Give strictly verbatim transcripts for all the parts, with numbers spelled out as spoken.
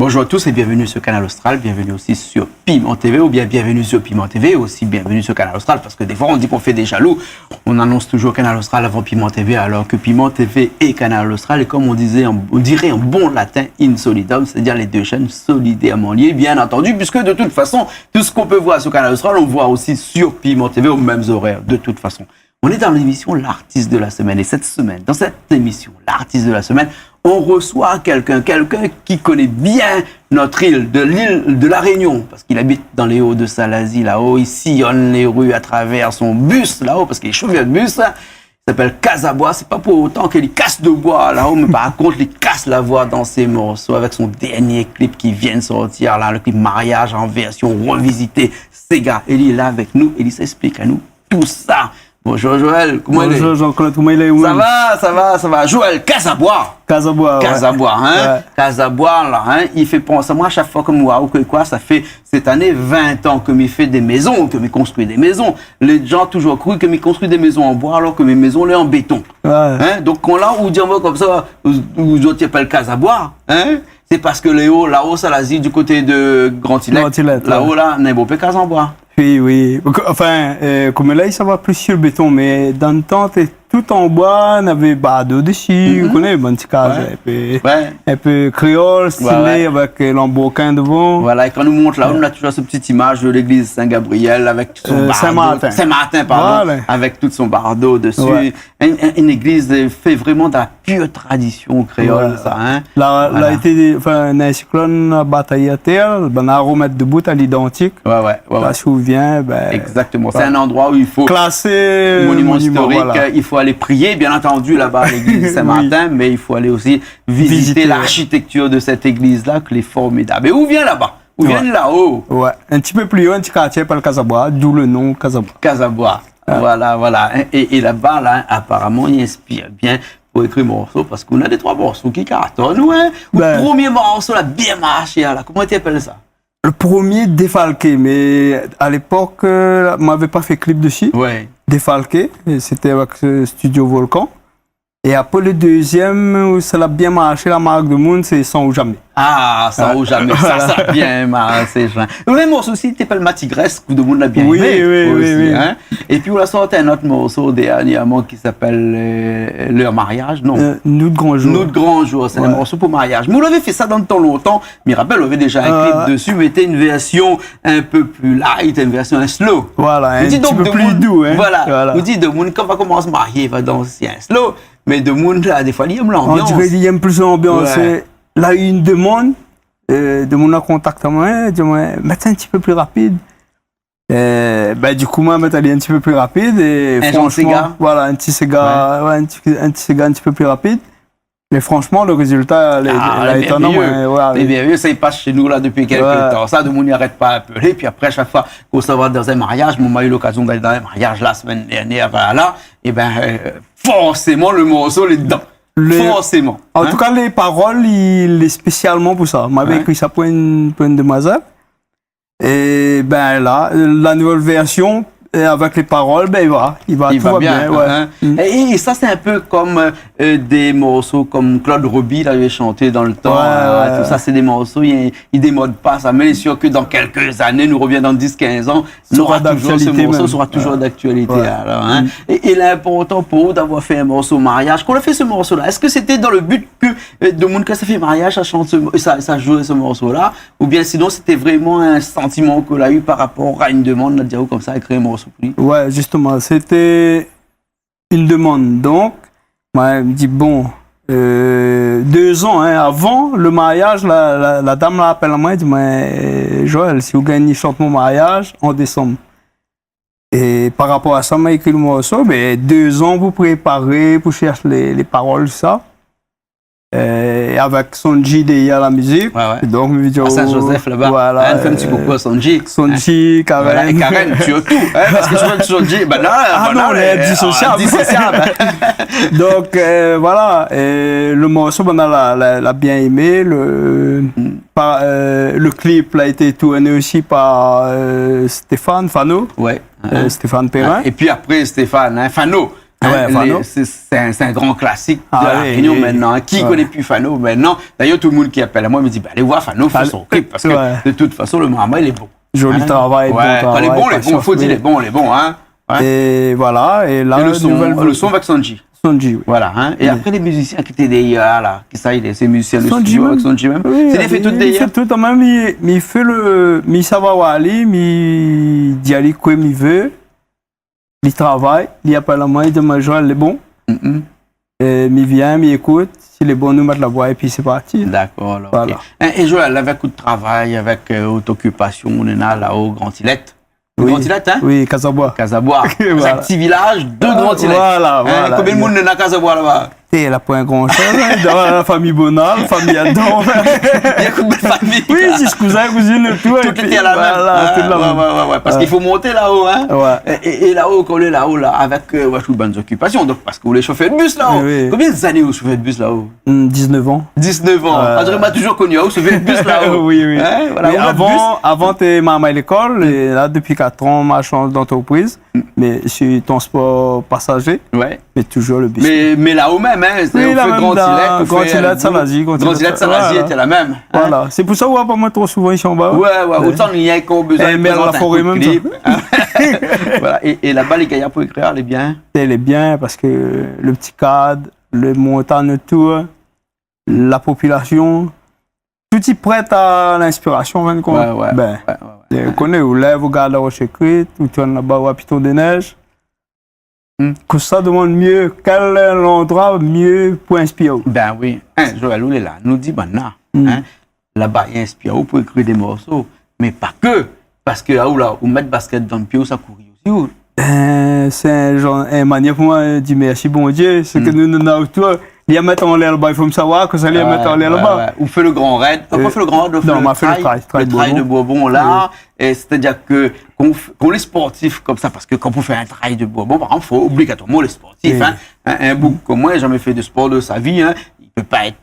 Bonjour à tous et bienvenue sur Kanal Austral, bienvenue aussi sur Piment T V, ou bien bienvenue sur Piment T V, aussi bienvenue sur Kanal Austral, parce que des fois on dit qu'on fait des jaloux, on annonce toujours Kanal Austral avant Piment T V, alors que Piment T V et Kanal Austral, et comme on disait en, on dirait en bon latin, in solidum, c'est-à-dire les deux chaînes solidairement liées, bien entendu, puisque de toute façon, tout ce qu'on peut voir sur Kanal Austral, on voit aussi sur Piment T V aux mêmes horaires, de toute façon. On est dans l'émission L'artiste de la semaine. Et cette semaine, dans cette émission L'artiste de la semaine, on reçoit quelqu'un, quelqu'un qui connaît bien notre île, de l'île de la Réunion, parce qu'il habite dans les hauts de Salazie, là-haut, il sillonne les rues à travers son bus, là-haut, parce qu'il est chauffeur de bus, hein. Il s'appelle Kazabwa. C'est pas pour autant que li kas de boi là-haut, mais par contre, li kas la voix dans ses morceaux avec son dernier clip qui vient de sortir, là, le clip Mariage en version revisitée Séga. Et li lé la avèk nou, é li sa ésplik anou tout sa. Bonjour Joël, koman i lé ? Bonjour Jean-Claude, koman i lé ? Sa va, sa va, sa va. Joël Kazabwa. Kazabwa, ouais. Kazabwa, hein ? Ouais. Kazabwa, la, hein, i fé pans amoin a shak foi ke mi oi aou, ke koi, sa fé sèt ané vin an ke mi fé dé mézon, ke mi konstrui dé mézon. Lé jan la toujour kru ke mi konstrui dé mézon an boi, alor ke mé mézon lé an béton. Ouais. Hein ? Donk, kan la ou di amoin konmsa, ou, ou zot i apèl Kazabwa, hein ? Sé parske lé o, la-o, Salazie, du koté de Grand Îlet, Grand Îlet, la-o, ouais, la, néna bonpé kaz an boi. Oui, oui. Anfin, euh, koméla, sa va pli su béton, mé dan le tan, té tout an boi, navé bardo dési, ou koné, bann ti kaz, ouais, in pé, ouais, in pé kréol, stilé, ouais, avèk, euh, lanbrokin dovan. Voilà, é kan nou mont la-o, nou na toujour so ti imaj de légliz Sin-Gabrièl avèk son bardo. Euh, Sin-Martin. Sin-Martin, pardon, voilà, avèk tout son bardo dési. Ouais. In, in, in légliz, euh, fé vréman de la pur tradision kréol, ouais, sa, hein. La, voilà. La été, anfin, néna in siklone, la batay atèr, bin, la romèt debout a lidantik. Ouais, ouais, ouais, ouais. La souvien, bin, exactement. Voilà. Sé in landroi ousa i fo, klasé monuman istorik, voilà, i fo alé priyé, bien antandu, laba, a légliz Sin-Martin, oui, mé i fo alé osi vizité, vizité, ouais, l'architecture de cette église-là, ke lé formidab. É ou vien laba ? Ou vien la-o ? Ouais. In ti pé pli o, in ti kartié i apèl Kazabwa, d'où le nom Kazabwa. Kazabwa. Ouais. Voilà, voilà. É, é, é laba, la, aparaman, i inspir bien pou ékri morso, parske ou na dé troi morso ki kartone, ouais. Bin. Lo promié morso la bien marshé, la, koman i apèl sa ? Le promié, Défalqué, mé a lépok, euh, moin navé pa fé klip dési. Ouais. Défalqué, é sété avèk, euh, Studio Volcan. É apré, le dézièm, ousa la bien marshé, la mark demoun, sé San ou Jamé. Ah, San ou Jamé, sa, sa la bien marshé, sa. Ou na in morso osi i apèl Matigrès, ke demoun la bien émé osi, hein. Oui, oui, oui. Épi ou la sorti in ot morso dernièrman ki apèl, euh, Leur mariage, non. Euh, Nout gran jour. Nout gran jour, sé in morso pou mariaz. Ouais. Mé ou lavé fé sa dan le tan lontan, mi rapèl, ou lavé déza in klip dési, mé té in vèrsion in pé pli light, in vèrsion in slow. Voilà, in ti pé pli dou, hein. Voilà. Ou di demoun, kan va komans marié, va dansé in slow. Mé demoun la, défoi, li èm lanbians. On diré li èm plis lanbians. Ouais. É la, in demann, euh, demoun la kontak amoin, di amoin, mèt in ti pé pli rapid. Euh, bin, du kou, moin la mèt ali in ti pé pli rapid é franshman, voilà, in ti séga, ouais, in ti, in ti séga in ti pé pli rapid. Mé franshman, le rézilta, lé, lé étonan, mèrvéyé. Ah, lé mèrvéyé. Ouais, oui. Lé mèrvéyé, sa i pas shé nou la dopi kèk tan. Ouais. Sa, demoun i arèt pa apélé, épi apré, a shak foi ke sa va dan in mariaz, moin la u lokazion d'alé dan in mariaz la semèn dernièr, voilà, é bin, euh, forséman, le morso lé dedan. Forséman. An tou ka, lé parol, li lé spésialman pou sa. Moin lavé ékri sa pou in, pou in demwazèl. É bin la, la nouvèl vèrsion, é avèk lé parol, bin, i va, i va, tout va bien, ouais. Mm. É, é sa, sé in pé kom, euh, dé morso kom Claude Roby lavé shanté dan le tan, ouais, tout sa, sé dé morso, i, i démod pa sa. Mé lé sir ke dan kèk zané, nou rovien dan dis, kinz an, nou nora toujour se morso, sera toujour d'aktualité, alor, hein. Sera d'aktualité, ouais. Mm. É, é lé inportan pou ou d'avoir fé in morso mariaz. Kan ou la fé se morso-la, èske sété dan le but ke, euh, demoun, kan sa fé mariaz, sa shant se mo-, sa, sa zoué se morso-la, oubien sinon sété vréman in santiman ke ou la u par rapor a in demann, la di aou konmsa, ékri in morso pou li ? Ouais, zistoman, sété in demann. Donk, moin la di, bon, euh, dé zan, hein, avan le mariaz, la, la, la dam la apèl amoin, la di amoin, euh, Joël, si ou gingn shant mon mariaz an désanm. É par rapor a sa, moin la ékri le morso, mé dé zan pou préparé, pou shèrsh lé, lé parol, sa. Euh, avèk Sonji dèrièr la mizik. Ouais, ouais. Donk, mi di, à Saint-Joseph, laba. Voilà, hein, nou fé in ti koukou a Sonji. Sonji, Karen. Voilà, é Karen, sirtou, hein, parske si ou fé Sonji, bin la, ah voilà, non, lé, lé indisosiab. Ah, indisosiab. Donk, euh, voilà, é le morso, bin, la, la, la bien émé, le, par, euh, le klip la été tourné osi par, euh, Stéphane Fano. Ouais. Euh, Stéphane Perrin. Ah, épi apré Stéphane, hein, Fano. Hein, ouais, Fano. Sé, sé in, sé in gran klasik de La Rényon mintnan, hein. Ah oui, oui. Kisa i koné pi Fano mintnan ? D'ailleurs, tout le moun i apèl amoin, i di, « Bin, alé voir Fano, fé son klip, parske de tout fason, le marmay, lé bon. » Joli travay, bon travay, pasians, oui. Kan lé bon, lé bon, fo dir lé bon, lé bon, hein. Ouais. É voilà, é la, le son, nouvèl, le son avèk Sanji. Sanji, oui. Voilà, hein. É apré, lé mizisien ki té dèrièr la, kisa i lé, sé mizisien de studio avèk Sanji mèm ? Sanji mèm. Oui, li fé tout dèrièr. Li fé tout, mèm, li, li fé le, mi sava oir ali, mi di ali kosa mi vé. Li travay, li apèl amoin, li di amoin, « Joël, lé bon. » Mm. É mi vien, mi ékout, si lé bon, nou mèt la voi, épi sé parti. Dakor, alor, OK. Voilà. É, é Joël, avèk out travay, avèk, euh, out okipasion, ou néna la-o Grand Îlet. Oui. Grand Îlet, hein ? Oui, Kazaboi. Kazaboi. Voilà. Sé in ti vilaz de Grand Îlet. Voilà, voilà. Hein, konbien de moun néna Kazaboi laba ? Té, la poin gran shoz, hein, dan la fami Bonal, fami Adam. Néna konbien de fami ? Oui, sé kouzin, kouzine, tout, épi voilà, tout la mèm. Tout lé la mèm. Ouais, ouais, ouais, ouais, parske i fo monté la-o, hein. Ouais. É, é, é la-o, kan ou lé la-o, la, avèk, euh, ouais, tout bann okipasion, donk, parske ou lé shofèr de bis la-o. Oui, oui. Konbien d'ané ou shofèr de bis la-o ? Hmm, diz-nèf an. Diz-nèf an. Euh. Ah, mi la touzour koni aou shofèr de bis la-o. Oui, oui. Hein, voilà, ou lé avan, bis. Avan, té marmay lékol, é la, dopi kat an, marshand d'antrepriz. Mm. Mé sé transpor pasajé. Ouais. Mé touzour le bis. Mé, mé la-o mèm, hein, sé, oui, ou la fé mèm Grand Îlet, ou fé Grand Îlet, Salazzi, Grand Îlet, Salazzi, ouais, té la mèm, hein. Voilà. Sé pou sa ou voi pa moin tro souvan isi anba. Ouais, ouais, otan néna, kan ou la bezoin prézant in kou de klip, hein. Mé la foré mèm, sa. Voilà. É, é laba, lé gayar pou ékrir, lé bien. Lé bien, parske le ti kad, le montagn otour, la popilasion, tout i prèt a linspirasion, an fin de kont. Ouais, ouais. Bin, ouais, ouais, ouais. Ou koné, ou lèv, ou gard la Roche Écrite, ou tourn laba, ou Piton des Neiges. Hmm. Kosa i domann myé, kèl landroi myé pou inspir aou ? Bin oui. Hein, Joël, ou lé la, nou di banna, hein, laba i inspir aou pou ékrir dé morso, mé pa ke, parske, ah, ou la, ou mèt baskèt dan pié, ou sa kouri osi, ou. Euh, sé in zanr, in manièr pou moin di mèrsi Bondié, sak nou, nou néna otour. Li la mèt anlèr laba, i fo mi savoir kosa li la mèt anlèr laba. Ouais, ouais, ouais. Ou fé le Grand Raid. Apré, ou fé le Grand Raid, ou fé le trail, le trail de Bourbon, la. Oui. É sétadir ke kan ou f-, kan ou lé sportif konmsa, parske kan ou fé in trail de Bourbon, par égzanp, fo obligatoirman ou lé sportif, hein. Oui. In, in boug konm moin, la zamé fé de spor de sa vi, hein. Li pé pa èt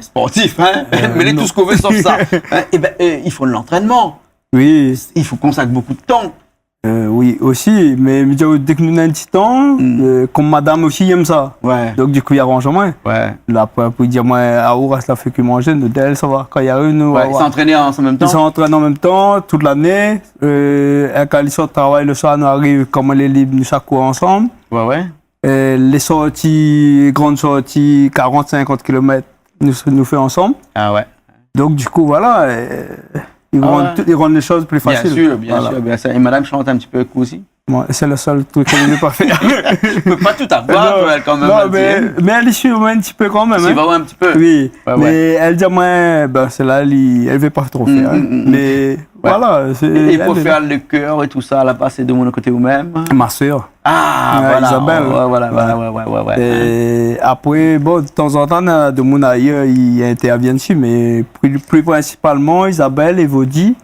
sportif, hein. Euh, non. Mé li lé tout sak ou vé sof sa. Hein, é bin, euh, i fo de lantrènman. Oui. I fo konsak bonpé de tan. Euh, oui, osi, mé mi di aou, dèk nou néna in ti tan, euh, konm madam osi i èm sa. Ouais. Donk, di kou, i aranz amoin. Ouais. La, pou, pou dir amoin, ah, ou rès la, fé ke manzé, nou dé, sa va. Kan i ariv, nou, ouais, i s'entraîne en même temps. I s'entraîne en même temps, tout l'ané. Euh, é kan li sort travay le soir, nou ariv, kan moin lé lib, nou sa kour ansanm. Ouais, ouais. Euh, lé sorti, gran sorti, karant, sinkant kilomèt, nou, nou fé ansanm. Ah ouais. Donk, di kou, voilà, euh, i rann tout, i rann lé shoz pli fasil. Bien sûr, bien sûr, bien sûr. Voilà. É madam i shant in ti pé avèk ou osi ? Bon, sé le sèl trik ke mi pé pa fèr. Ou pé pa tout avoir, non, Joël, kan mèm, non, hein, mé, mé èl i suiv amoin in ti pé kan mèm, hein. Suiv aou in ti pé. Oui. Ouais, ouais. Mé èl di amoin, bin, sé la, èl i, èl vé pa tro fèr, hein. Mm, mm, mm. Mé voilà, sé, é, é pou fèr le kèr é tout sa, laba, sé demoun a koté ou mèm ? Ma sœur. Ah, ouais, voilà. Isabelle. Ouais, voilà, ouais, ouais, ouais, ouais. É apré, bon, de tan zan tan, néna demoun ayèr i intèrvien dsi, mé pli, pli prinsipalman, Isabelle Evodi,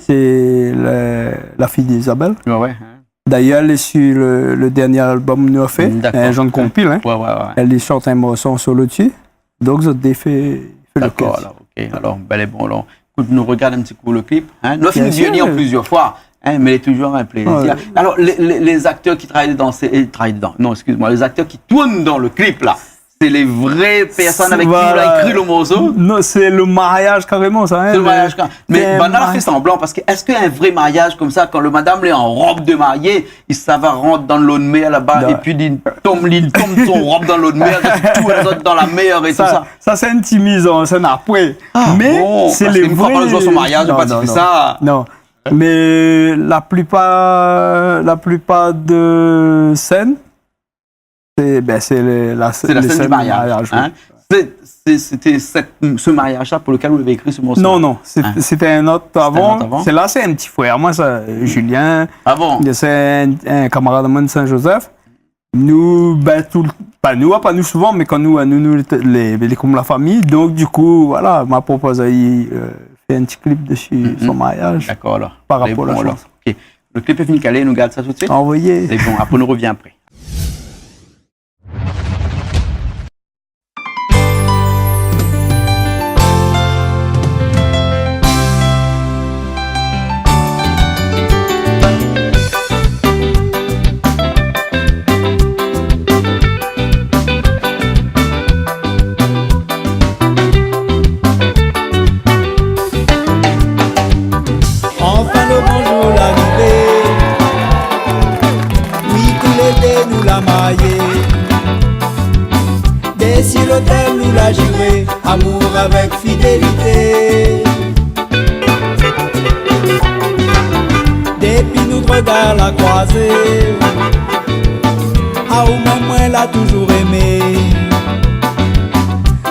sé la, la fiy d'Isabelle. Ouais, ouais, hein. D'ayèr, èl lé si le, le dèrnié album nou la fé, in zanr konpil, hein. D'accord. Ouais, ouais, ouais. Èl i shant in morso an solo dsi. Donk, zot dé i fé, i fé le kèr. Dakor, alor, OK. Alor, bèl é bon, alor. Ékout, nou rogard in ti kou le klip, hein. Bien sûr. Nou la fine vi ali an plizièr foi, hein, mé lé touzour in plézir. Ouais. Alor, lé, lé, lé zaktèr ki travay dedan, sé, euh, travay dedan. Non, excuse-moi, lé zaktèr ki tourn dan le klip, la, sé lé vré pèrsone avèk ki ou la ékri le morso ? Voilà. Non, sé le mariaz karéman, sa, hein. Sé le mariaz karéman. Mé banna la fé sanblan, parske èske in vré mariaz konmsa, kan le madam lé an rob de marié, i sava rant dan lo d'mèr laba, épi li tonm, li tonm son rob dan lo d'mèr, li tourn azot dan la mèr é tout sa. Sa, sa sé in ti mizansèn apré. Ah bon, parske sé le vré, in foi par zour son mariaz, non, ou pa di sa. Non. Mé la plipar, la plipar de sèn, sé, bin, sé le, la, sé la sèn du mariaz, oui. Sé, sé, sété sèt, se mariaz-la pou lekèl ou lavé ékri se morso-la ? Non, non, sé, sété in ot avan. Sété in ot avan ? Sé la, sé in ti frèr amoin, sa, Julien. Ah bon ? Sé in, in kamarad amoin de Saint-Joseph. Nou, bin, tout, pa nou, pa nou souvan, mé kan nou, nou, nou, lé, lé, lé konm la fami. Donk, di kou, voilà, ma propoz ali, euh, fé in ti klip dsi son mariaz. Dakor, alor. Par rapor a la shanson. OK. Le klip lé fine kalé, nou gard sa tout suit. Anvoyé. Sé bon, apré nou revien apré. Si lotèl ou la jiré, amour avèk fidélité. Dépi nout regard la kroizé, aou mèm moin la toujour émé.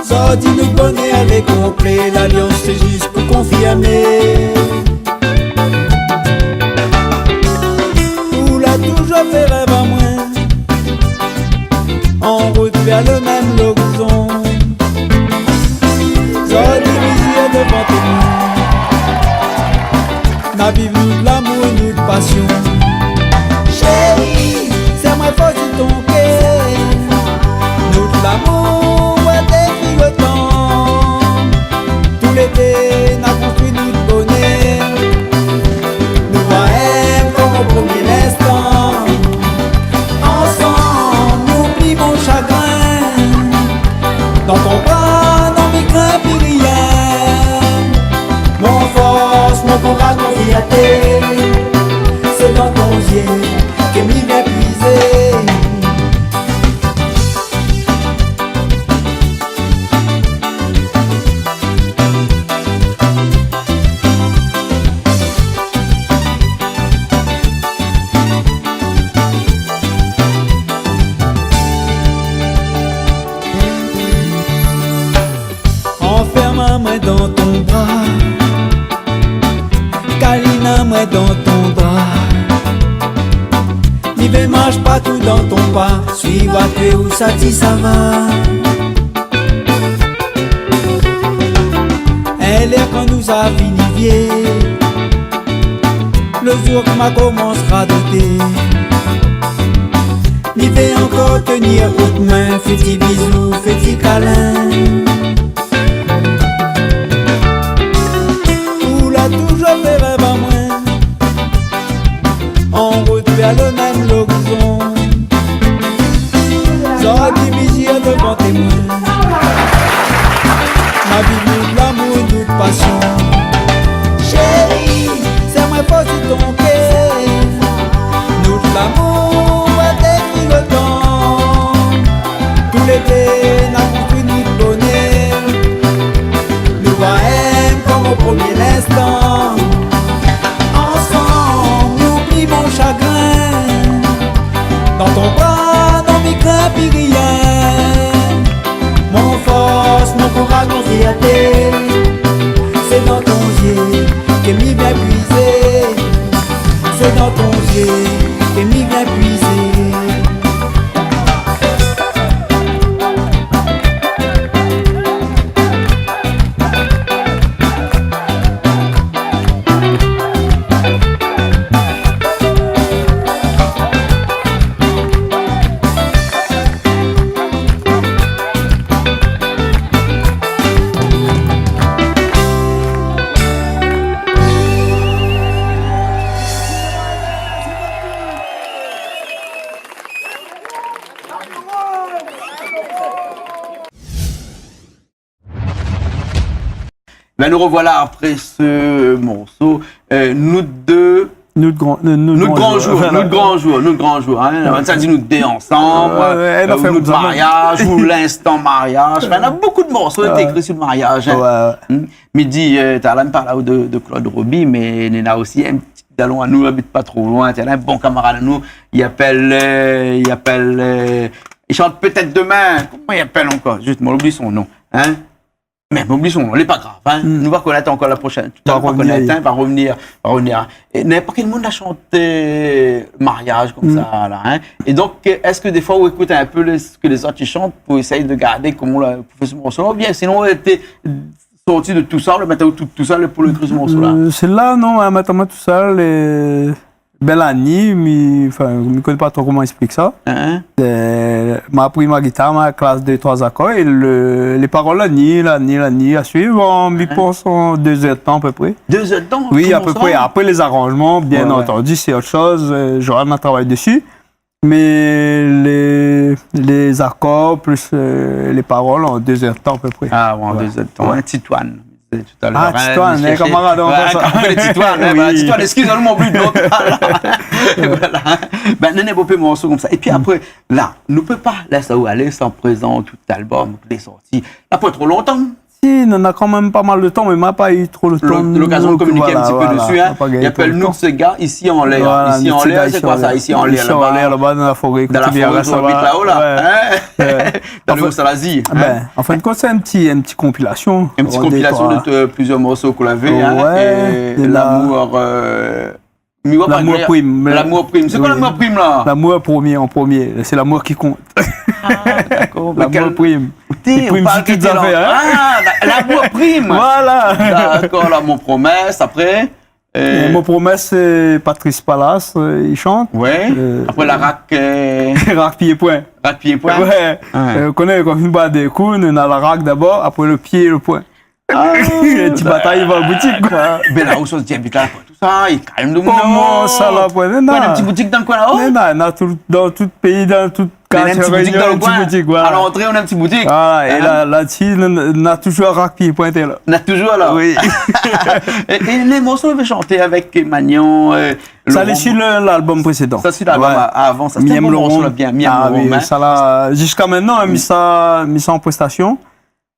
Zordi nout bonèr lé konplé, lalians sé jis pou konfirmé. Ou la toujour fé rèv amoin, an rout vèr le mèm lorizon. Zordi mizir dovan témoin, na viv nout lamour, nout pasion. Shéri, sèr amoin for si ton kèr. Nout lamour, ouais, défi le tan. Toulé dé, na konstrui nout bonèr. Nou va èm konm o promié linstan. Ansanm, nou oubli mon shagrin. Dan ton bra, non, mi krin pi rien. Mon fors, mon kouraz, mon fierté, sé dan ton zié ke mi vien puizé. Anfèrm amoin dan ton bra, kalinn amoin dan ton bra. Mi vé marsh partou dan ton pa, suiv aou ousa ti sava. In lèr kan nou sa fini vié, le zour ke ma komans radoté, mi vé ankor tenir out min, fé ti bizou, fé ti kalin. Ou la toujour fé rèv amoin, an rout vèr le mèm lorizon. Zordi mizir dovan témoin, na viv nout lamour, nout pasion. Shéri, sèr amoin for si ton kèr. Nout lamour, ouais, défi le tan. Toulé dé, na konstrui nout bonèr. Nou va èm konm o promié linstan. Ansanm, nou oubli mon shagrin. Dan ton bra, non, mi krin pi rien. Mon fors, mon kouraz, mon fierté, sé dan ton zié ke mi vien puizé. Sé dan ton zié ke mi vien puizé. Bin, nou rovoila apré se morso, euh, Nout dé, Nout gran, euh, Nout gran jour, voilà. Nout gran jour, Nout gran jour, hein. Ouais. Sa di Nout dé ansanm, euh, ouais, euh, Nout mariaz, ou Linstan mariaz. Anfin, na bonpé de morso la été ékri su le mariaz, hein. Ouais, ouais. Hmm. Mi di, euh, talèr mi parl de, de Claude Roby, mé néna osi in ti dalon anou, i abit pa tro loin, sé in bon kamarad anou, i apèl, euh, i apèl, euh, i shant Pétèt Demin. Koman i apèl ankor ? Zut, moin la oubli son nom, hein. Mé moin la oubli son nom, lé pa grav, hein. Hmm. Nou va konèt ankor la proshèn. Tout à l'heure, nou va konèt, hein, va revenir, va revenir. É ninport kèl moun la shanté mariaz konmsa, la, hein. É donk, èske défoi ou ékout in pé lé, sak lézot i shant pou éséy de gardé koman la, pou fé se morso-la, oubien sinon, ou lété sorti de tousèl, mèt aou tout, tousèl pou ékri se morso-la ? Euh, sé la, non, hein, mèt amoin tousèl, é Bèl Annie, mi, anfin, mi koné pa tro koman ésplik sa. Hein ? Euh, ma pri ma gitar, ma klas dé, troi akor, é le, lé parol la ni, la ni, la ni, a suiv, an, mi pans an dé zèr de tan a pé pré. Dé zèr de tan ? Oui, a pé pré. Apré lé zaranjman, bien antandi, sé ot shoz, euh, Johan la travay dési. Mé lé, lé zakor plis, euh, lé parol an dé zèr de tan a pé pré. Ah, ouais, an dé zèr de tan. Ouais. Hein, Titoine. Tout à l'heure, hein, Titoine, hein, kamarad, ouais, konmsa. Kamarad Titoine, hein, voilà, Titoine, eskiz anou, mon but, non, voilà. Bin, néna bonpé morso konmsa. Épi apré, la, nou pé pa lès aou alé san prézant tout album, tout lé sorti. La, pa tro lontan. Si, néna kan mèm pa mal de tan, mé ma pa u tro le tan. Lo-, lokazion de kominik in ti pé dési, hein. Voilà, na pa gingn tro le tan. I apèl Nout Séga, Isi anlèr. Voilà, Isi anlèr, sé koi sa, Isi anlèr, laba ? Isi anlèr, laba, dan la foré, koté Biarritz, laba. Dan la foré, ou abit laba, hein ? Ouais. Dan lo Salazie, hein ? Bin, an fin de kont, sé in ti, in ti konpilasion. In ti konpilasion de, euh, plizièr morso k'ou lavé, hein, é Lamour, euh, Lamour Prim. Lamour Prim. Sé koi Lamour Prim, la ? Lamour promié, an promié. Sé lamour ki kont. Ah, dakor. Lamour Prim. Ou té, ou parl tout zafèr, hein ? Ah, la, Lamour Prim. Voilà. Dakor, la, Mon Promès, apré. É Mon Promès, sé Patrice Palas, euh, i shant. Ouais. Euh, apré, la rak, euh, rak pié poin. Rak pié poin. Ouais. Ouais. Euh, ou koné, kan i bat dé kou, néna la rak dabor, apré le pié, le poin. Ah, ti batay, i va boutik, koi. Bin la, ou sort di, abit la, tout sa, i kalm domoun. Koman sa, la, poin, néna ? Poin, in ti boutik dan le koin, la-o ? Néna, néna tout, dan tout péi, dan tout kartié, néna in ti boutik dan le koin. In ti boutik, voilà. A l'antré, néna in ti boutik. Voilà, é la, la-dsi, néna, néna toujour rak pié pointé, la. Néna toujour, la. Oui. É, é lé morso ou la shanté avèk Magnan, euh, Laurent. Sa, lé si le, l'album présédan. Sa, si l'album a-, avan, sa, sété in bon morso, la, bien, Mi èm Laurent, hein. Sa, la, ziska mintnan, hein, mi sa, mi sa an prestasion.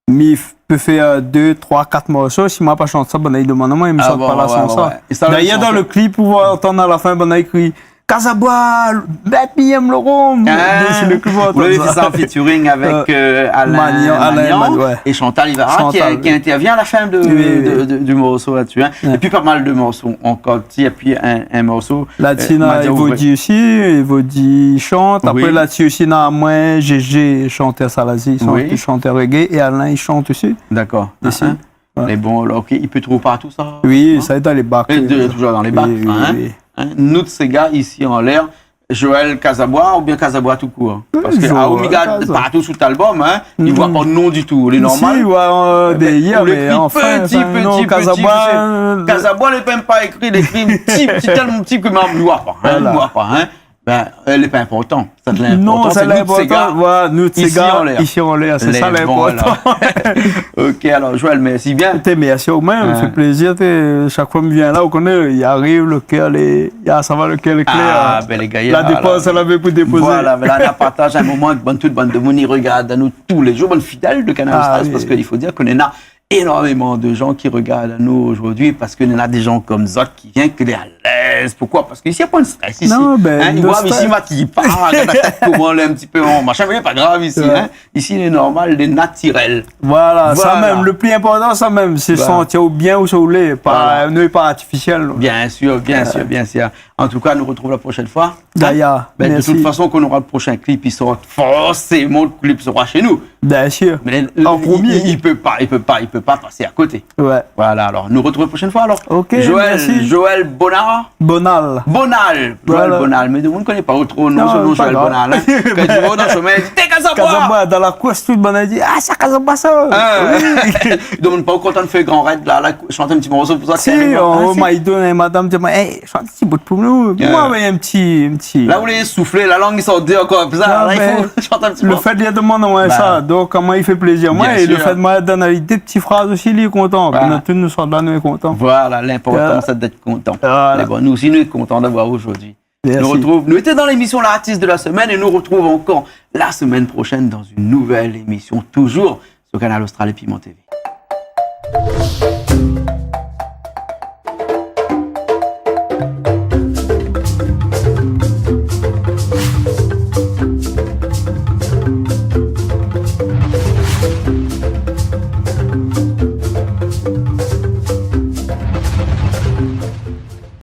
Mi f-, pé fé, euh, dé, troi, kat morso, si ma pa shant sa, banna i domann amoin, mi shant pa la san sa. Ah bon, ouais, ouais, ouais. Dayèr, dan le klip, ou va antann a la fin, banna i kri, Kazabwa, mèt Mi èm Laurent. Ah, dési le klip, ou va antann sa. Ou lavé fé sa an featuring avèk, euh, Alain Magnan, Alain Magnan, ouais. É Chantal Ivara, ki, ki intervien a la fin de, de, de, du morso la-dsi, hein. Oui, oui. Ouais. Épi pa mal de morso ankor, épi in, in morso La-dsi, euh, néna Madia Evodi osi, Evodi i shant. Oui. Apré, la-dsi osi, néna amoin, Gégé, shantèr Salazie, i shant, i shant reggae, é Alain, i shant osi. Dakor. Isi. Ah, hein. Ouais. Mé bon, alor, OK, i pé trouv partou sa, non ? Oui, sa lé dan lé bak, euh, toujour dan lé bak, oui, oui, hein. Nout Séga, Isi anlèr, Joël Kazabwa oubien Kazabwa tout kour ? Parske, ah, mi gard partou su l'album, hein, i voi pa le non ditou. Lé normal. Si, ouais, euh, dèrièr, mé anfin, pti, pti, non, pti, Kazabwa, tu sais. Kazabwa, lé mèm pa ékri, lé ékri pti, pti, tèlman pti ke mi voi pa, hein, mi voi pa, hein. Bin, lé pa inportan. Sa lé inportan, sé Nout Séga, Isi anlèr. Non, sa lé inportan. Voilà, Nout Séga, Isi anlèr, sé sa lé inportan. Lé bon, alor. OK, alor, Joël, mèrsi bien. Té, mèrsi aou mèm, sa fé plézir, té, shak foi mi vien la, ou koné, i ariv, le kèr lé, i a, sa va, le kèr lé klèr. Ah, bin, lé gayar, la dépans, alor. Sa lavé pou dépozé. Voilà, mé la, nou la partaz in moman avèk bann, tout bann demoun i regard anou tou lé jour, bann fidèl de Kanal Austral, parske i fo dir ke néna énormeman de jan ki regard anou zordi, parske néna dé jan konm zot ki vien, ke lé alèz. Poukoi ? Parske isi, na poin de strès isi. Non, bin, hein, i voi isi, ma ki parl, koman lé in pti pé, machin, mé pa grav isi, hein. Isi, lé normal, lé natirèl. Voilà, sa mèm, le pli inportan, sa mèm, sé santir aou bien ousa ou lé, pa, nou lé pa artifisièl, nou. Bien sir, bien sir, bien sir. An tou ka, nou artrouv la proshèn foi. Hein ? Gayar, mèrsi. Bin, de tout fason, kan nora le proshin klip, i sort forséman, le klip sera shé nou. Bien sir. Mé le, le, an promié. I, i, i pé pa, i pé pa, i pé pa pasé a koté. Ouais. Voilà, alor, nou artrouv la proshèn foi, alor. OK, mèrsi. Joël, Joël Bonal. Bonal. Bonal. Voilà. Joël Bonal. Mé demoun i koné pa tro non, son non, pa grav. Non, Joël Bonal, hein. Kan i voi dan shomin, i di, té Kazabwa. Kazabwa, dan la kours, tout bann i di, ah, sa Kazabwa sa. Ah. Oui. Demoun pa kontan fé gran rèd la, la, shant in pti morso pou sa, si, karéman, hein, oh, si. Ma i donn, madam di amoin, hey, shant in pti bout pou nou. Moin, mé in pti, in pti. La ou lé souflé, la lang i sort déor konmsa, la, i fo shant in pti morso. Non, mé le fèt li la domann amoin sa, donk amoin i fé plézir amoin, é le fèt moin la donn ali dé pti fraz osi, li lé kontan. Bien sir. Voilà. Mé nou tout, nou sort la, nou lé kontan. Voilà, linportan, sé d'èt kontan. Voilà. Mé bon, nou osi, nou lé kontan d'avoir aou zordi. Mèrsi. Nou artrouv, nou lété dan lémision L'artiste de la semaine é nou artrouv ankor la semèn proshèn dan in nouvèl émision, toujour su Kanal Austral é Piment TV.